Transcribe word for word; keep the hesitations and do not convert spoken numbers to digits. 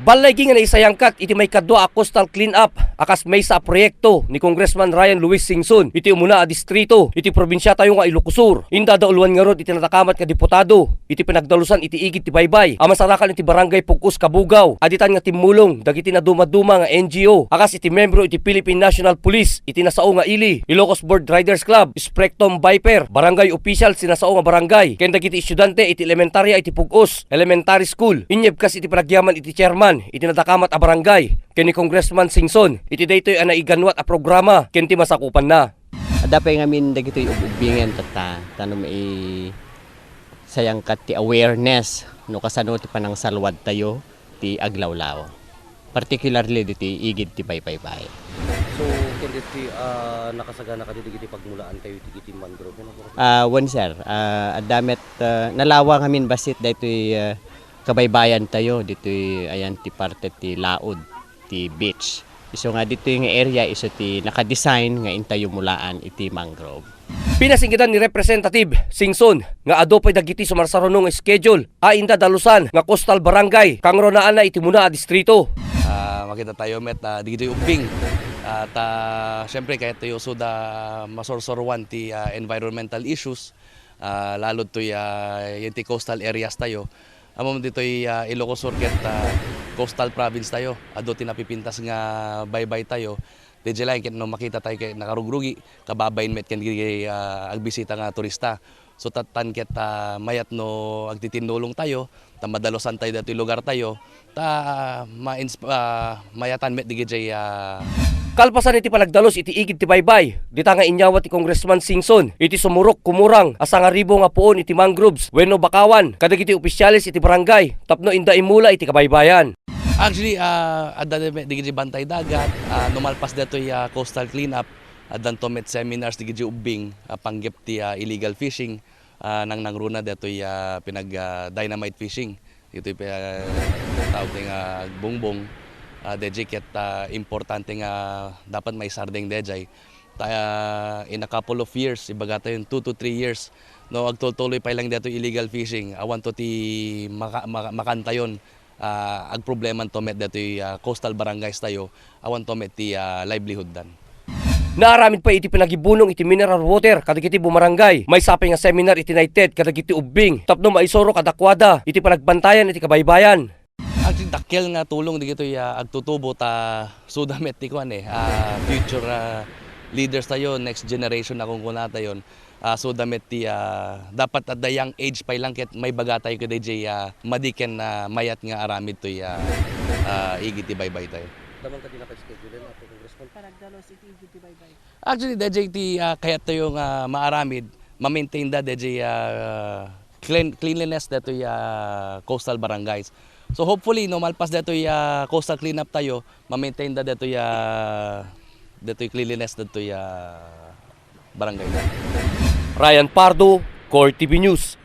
Balaygi nga naisayangkat iti maikadua a coastal cleanup a kas maysa a proyekto ni Congressman Ryan Luis Singson iti umuna a distrito iti probinsiatayo nga Ilocos Sur. Inda adda ulwan ngarud iti nadakamat nga diputado iti panagdalusan iti igid ti baybay a masarakan iti Barangay Pugos, Cabugao, a ditan nga timmulong dagiti nadumaduma nga N G O a kas iti membro iti Philippine National Police iti nasao nga ili, Ilocos Board Riders Club, Sprectom Viper, barangay officials ti nasao nga barangay, ken dagiti estudiante iti elementaria iti Pugos Elementary School. Inyebkas iti panagyaman iti chairman iti nadakamat a barangay ken ni Congressman Singson iti daytoy a naiganwat a programa ken ti masakupanna. Adda pay ngamin dagitoy ub-ubbingen tatta, ta no maisayangkat ti awareness no kasano ti panangsalwadtayo ti aglawlaw, particularly ditoy igid ti baybay. So, ken ditoy, ah, nakasagana kadi dagiti pagmulaantayo iti, iti mangrove, ano? Ah, wen, sir. Ah, adda met, ah, nalawa ngamin bassit daytoy, ah, kabaybayantayo, ditoy ayan ti parte ti laod ti beach. Isu nga ditoy nga area, isu ti nakadesign nga intayo mulaan iti mangrove. Pinasingidan ni Representative Singson nga adu pay dagiti sumarsaruno nga schedule a inda dalusan nga coastal barangay kangrunaanna iti umuna a distrito. Ah, makitatayo met, ah, dagitoy ubbing. At, ah, siyempre, kayat tayo usud a masursuruan ti, ah, environmental issues, ah, lalo toy, ah, yan ti coastal areas tayo. Ammom ditoy, ah, Ilocos Sur ket, ah, coastal province tayo. Adu ti napipintas nga baybay tayo. Diay laeng ket no makita tayo ket nakarugrugi, kababain met ken dagiti, ah, agbisita nga turista. So, ta-, tan ket, ah, mayat no agtitinnulong tayo, ta madalusan tayo ditoy lugar tayo, ta, ah, ma-ins-, ah, mayatan met dagiti, ah, Kalpasan iti panagdalus iti igid ti baybay, dita nga inyawat ti Congressman Singson iti sumurok kumurang a sangaribu nga puon iti mangroves wenno bakawan kadagiti opisyales iti barangay tapno inda immula iti kabaybayan. Actually, ah, adda met dagiti bantay dagat, ah, no malpas datoy, ah, coastal cleanup, addanto met seminars dagiti ubbing, ah, panggep ti, ah, illegal fishing, ah, nangnangruna datoy, ah, pinag, ah, dynamite fishing. Ditoy, ah, tawag nga agbungbong, ah, dayjay ket, ah, importante nga dapat maisardeng dayjay. Ta, ah, in a couple of years, ibaga tayo two to three years, no, agtultuloy pay lang datoy illegal fishing, awanto ti maka-, maka-, makantayon, ah, agproblemanto met datoy, ah, coastal barangays tayo, awanto met ti, ah, livelihood dan. Naaramid pay iti panagibunong iti mineral water kadagiti bumarangay. Maysa pay nga seminar iti naited kadagiti ubbing tapno maisuro kadakuada iti panagbantayan iti kabaybayan. Actually, dakkel nga tulong dagitoy, ah, agtutubo ta suda met ti kuan, eh, ah, future, ah, leaders tayo, next generation a kunkunatayon. Ah, suda met ti, ah, dapat at the young age pay lang ket maibaga tayo kadayjay, ah, madi ken, ah, mayat nga aramid toy, ah, ah, igid ti baybay tayo. Daman kadi naka-schedule na, Congressman? Panagdalus iti igid ti baybay. Actually, dayjay ti, ah, kayat tayo nga maaramid, ma-maintain da dayjay, ah, clean-, cleanliness daytoy, ah, coastal barangays. So hopefully, no, malpas daytoy, ah, coastal cleanup tayo, ma-maintain da daytoy, ah, daytoy cleanliness daytoy, ah, barangay. Ryan Pardo, Core T V News.